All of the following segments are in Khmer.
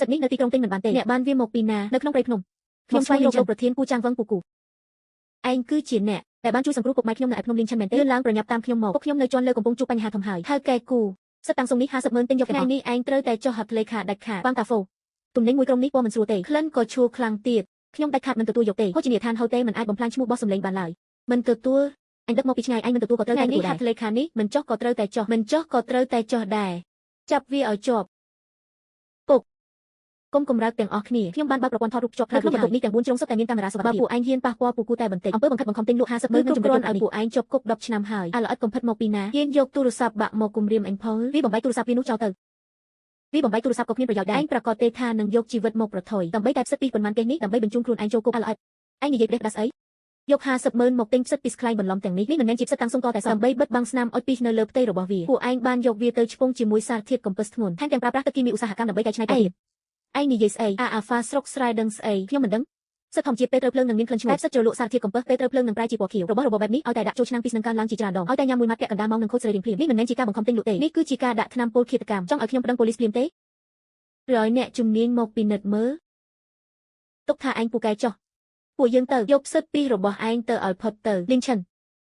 សិតនេះនៅទីក្រុងទិញមិនបានទេអ្នកបានវាមកពីណានៅក្នុងព្រៃភ្នំខ្ញុំស្វែងរកលោកប្រធានគូចាងវឹងពូគូឯងគឺជាអ្នកដែលបានជួយសង្គ្រោះពុកម៉ែខ្ញុំនៅឯភ្នំលីងឈិនមែនទេលឿនឡើងប្រញាប់តាមខ្ញុំមកពុកខ្ញុំនៅជាន់លើកំពុងជួបបញ្ហាធំហើយហៅកែគូសិតតាំងសុងនេះ50ម៉ឺនទិញយកថ្ងៃនេះឯងត្រូវតែចុះហត្ថលេខាដាច់ខាតបាងតាហ្វូទំនិញមួយក្រុមនេះពណ៌មិនស្រួលទេក្លិនក៏ឈួរខ្លាំងទៀតខ្ញុំដាច់ខាតមិនទទួលយកទេភោជនីយដ្ឋានហូតេមិនអាចបំផ្លាញឈ្មោះរបស់សម្លេងបានឡើយមិនទទួលអញដឹកមកពីឆ្ងាយឯងមិនទទួលក៏ត្រូវតែទទួលដែរហត្ថលេខានេះមិនចុះក៏ត្រូវតែចុះមិនចុះក៏ត្រូវតែចុះដែរចាប់វាឲ្យជាប់ពុកគុំកម្រើកទាំងអស់គ្នាខ្ញុំបានបើកប្រព័ន្ធថតរូបភ្ជាប់នៅក្នុងបន្ទប់នេះទាំង4ជ្រុងសុទ្ធតែមានកាមេរ៉ាសុវត្ថិភាពបើពួកឯងហ៊ានប៉ះពាល់ពួកគូតែបន្តិចអំពើបង្ខិតបង្ខំទិញលក់50ម៉ឺននឹងជំរុញឲ្យពួកឯងជាប់គុក10ឆ្នាំហើយអាល្អិតកំភិតមកពីណាហ៊ានយកទូរស័ព្ទបាក់មកគំរាមអញផលវាបំបែកទូរស័ព្ទវានោះចោលទៅវាបំបែកទូរស័ព្ទក៏គ្មានប្រយោជន៍ដែរឯងប្រកាសទេថានឹងយកជីវិតមកប្រថុយដើម្បីតែផ្សិតពីប៉ុន្មានគេនេះដើម្បីបញ្ជូនខ្លួនឯងចូលគុកអាល្អិតឯងនិយាយផ្ដេសផ្ដាស់ស្អីយក50ម៉ឺនមកទិញផ្សិតពីស្ក្លែងបន្លំទាំងនេះនេះមិនមែនជាផ្សិតតាំងសុំតតែសោះដើម្បីបិទបាំងស្នាមអុជពីសនៅលើផ្ទៃរបស់វាពួកឯងបានយកវាទៅឆ្ពង់ជាមួយសារធាតុកំពឹសធ្ងន់ថែមទាំងប្រើប្រាស់ទឹកគីមីឧស្សាហកម្មដើម្បីកែច្នៃពណ៌ទៀតឯងនិយាយស្អីអាអាហ្វាស្រុកស្រែដឹងស្អីខ្ញុំមិនដឹងផ្សិតធម្មជាតិពេលត្រូវភ្លើងនឹងមានក្លិនឈ្ងុយតែផ្សិតជ្រលក់សារធាតុកំពឹសពេលត្រូវភ្លើងនឹងប្រែជាពណ៌ខៀវរបស់របបបែបនេះឲ្យតែដាក់ចូលឆ្នាំងពីសនឹងកើនឡើងជាច្រើនដងឲ្យតែញ៉ាំមួយម៉ាត់ពាក់កណ្ដាលម៉ោងនឹងខូចសរីរាង្គភ្លាមនេះមិនមែនជាការបង្ខំទិញលក់ទេនេះគឺជាការដាក់ថ្នាំពុលឃាតកម្មចង់ឲ្យខ្ញុំប្តឹងប៉ូលីសភ្លាមទេឬឲ្យអ្នកជំនាញមកពិនិត្យមើលទុកថាឯងពូកែចុះពួកយើងទៅយកផ្សិតពីរបស់ឯងទៅឲ្យផុតទៅលីងឈិន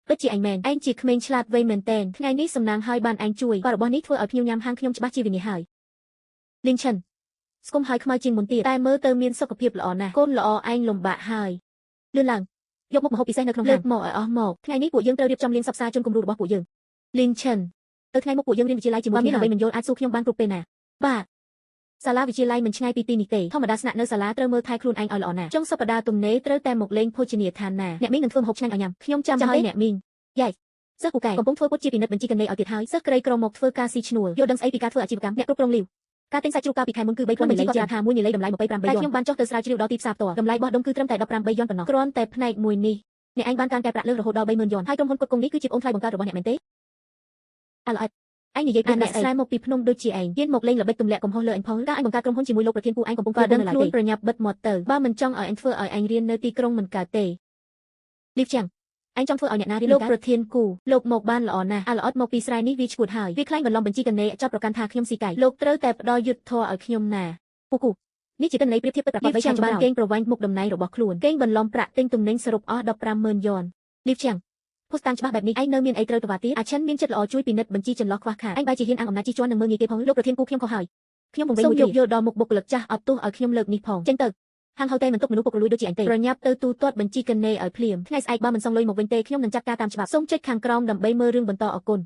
ពិតជាឯងមែនឯងជាក្មេងឆ្លាតវៃមែនតែនថ្ងៃនេះសំណាងហើយបានឯងជួយបើរបស់នេះធ្វើឲ្យភ្ញៀវញ៉ាំហាងខ្ញុំច្បាស់ជាវិនិច្ឆ័យហើយលីងឈិនស្គមហើយខ្មៅជាងមុនទៀតតែមើលទៅមានសុខភាពល្អណាស់កូនល្អឯងលំបាកហើយលឿនឡើងយកមុខម្ហូបពិសេសនៅក្នុងហាងលើកមកឲ្យអស់មកថ្ងៃនេះពួកយើងត្រូវរៀបចំលៀងសັບសាជនគំរូរបស់ពួកយើងលីងឈិនទៅថ្ងៃមុខពួកយើងរៀនវិទ្យាល័យជាមួយគ្នាដើម្បីមិនយល់អាចសួរខ្ញុំបានគ្រប់ពេលណាបាទសាលាវិទ្យាល័យមិនឆ្ងាយពីទីនេះទេធម្មតាស្នាក់នៅសាលាត្រូវមើលថែខ្លួនឯងឲ្យល្អណាស់ចុងសប្តាហ៍ទំនេរត្រូវតែមកលេងភោជនីយដ្ឋានណាអ្នកមីងនឹងធ្វើម្ហូបឆ្ងាញ់ឲ្យញ៉ាំខ្ញុំចាំហើយអ្នកមីងយ៉ៃសិស្សពូកែកំពុងធ្វើពុតជាពិនិត្យបញ្ជីកណេឲ្យទៀតហើយសិស្សក្រីក្រមកធ្វើការស៊ីឈ្នួលយល់ដឹងស្អីពីការធ្វើអាជីវកម្មអ្នកគ្រប់គ្រងលីវការទិញសាច់ជ្រូកកាលពីខែមុនគឺ3000មីលីគាត់ថា1មីលីតម្លៃ28យន់តែខ្ញុំបានចុះទៅស្រាវជ្រាវដល់ទីផ្សារផ្ទាល់តម្លៃបោះដុំគឺត្រឹមតែ18យន់ប៉ុណ្ណោះគ្រាន់តែផ្នែកមួយនេះអ្នកឯងបានការកែប្រាក់លើសរហូតដល់30000យន់ហើយក្រុមហ៊ុនគុតគងនេះគឺជាប្អូនថ្លៃបង្កើតរបស់អ្នកមែនទេអាល្អិតឯងនិយាយពីអ្នកស្រែមកពីភ្នំដូចជាឯងហ៊ានមកលេងល្បិចទម្លាក់កំហុសលើអញផងការឯងបង្កើតក្រុមហ៊ុនជាមួយលោកប្រធានពូឯងកំពុងធ្វើនៅឡើយទេខ្លួនប្រញាប់បិទមាត់ទៅបើមិនចង់ឲ្យអញធ្វើឲ្យឯងរៀននៅទីក្រុងមិនកើតទេលីវចាំងឯងចង់ធ្វើឲ្យអ្នកណារៀនលោកប្រធានគូលោកមកបានល្អណាស់អាល្អិតមកពីស្រែនេះវាឈួតហើយវាខ្លាញ់បន្លំបញ្ជីកណេចោតប្រកាន់ថាខ្ញុំស៊ីកៃលោកត្រូវតែផ្ដល់យុទ្ធធម៌ឲ្យខ្ញុំណាពូគូនេះជាទិន្នន័យប្រៀបធៀបពិតប្រាកដបីចាំបានកេងប្រវ័ញ្ចមុខតំណែងរបស់ខ្លួនកេងបន្លំប្រាក់ទិញទំនិញសរុបអស់150,000យន់លីវចាំងភស្តុតាងច្បាស់បែបនេះឯងនៅមានអីត្រូវទៅវ៉ាទៀតអាឈិនមានចិត្តល្អជួយពិនិត្យបញ្ជីចន្លោះខ្វះខាតឯងបែរជាហ៊ានអាងអំណាចជិះជាន់នឹងមើលងាយគេផងលោកប្រធានគូខ្ញុំខុសហើយខ្ញុំវង្វេងមួយទៀតសូមយោគយល់ដល់មុខបុគ្គលិកចាស់អត់ទោសឲ្យខ្ញុំលើកនេះផងចេញទៅហាងហូតេមិនទុកមនុស្សពុករលួយដូចជាអញទេប្រញាប់ទៅទូទាត់បញ្ជីកណេឲ្យភ្លាមថ្ងៃស្អែកបើមិនសងលុយមកវិញទេខ្ញុំនឹងចាត់ការតាមច្បាប់សូមចុចខាងក្រោមដើម្បីមើលរឿងបន្តអរគុណ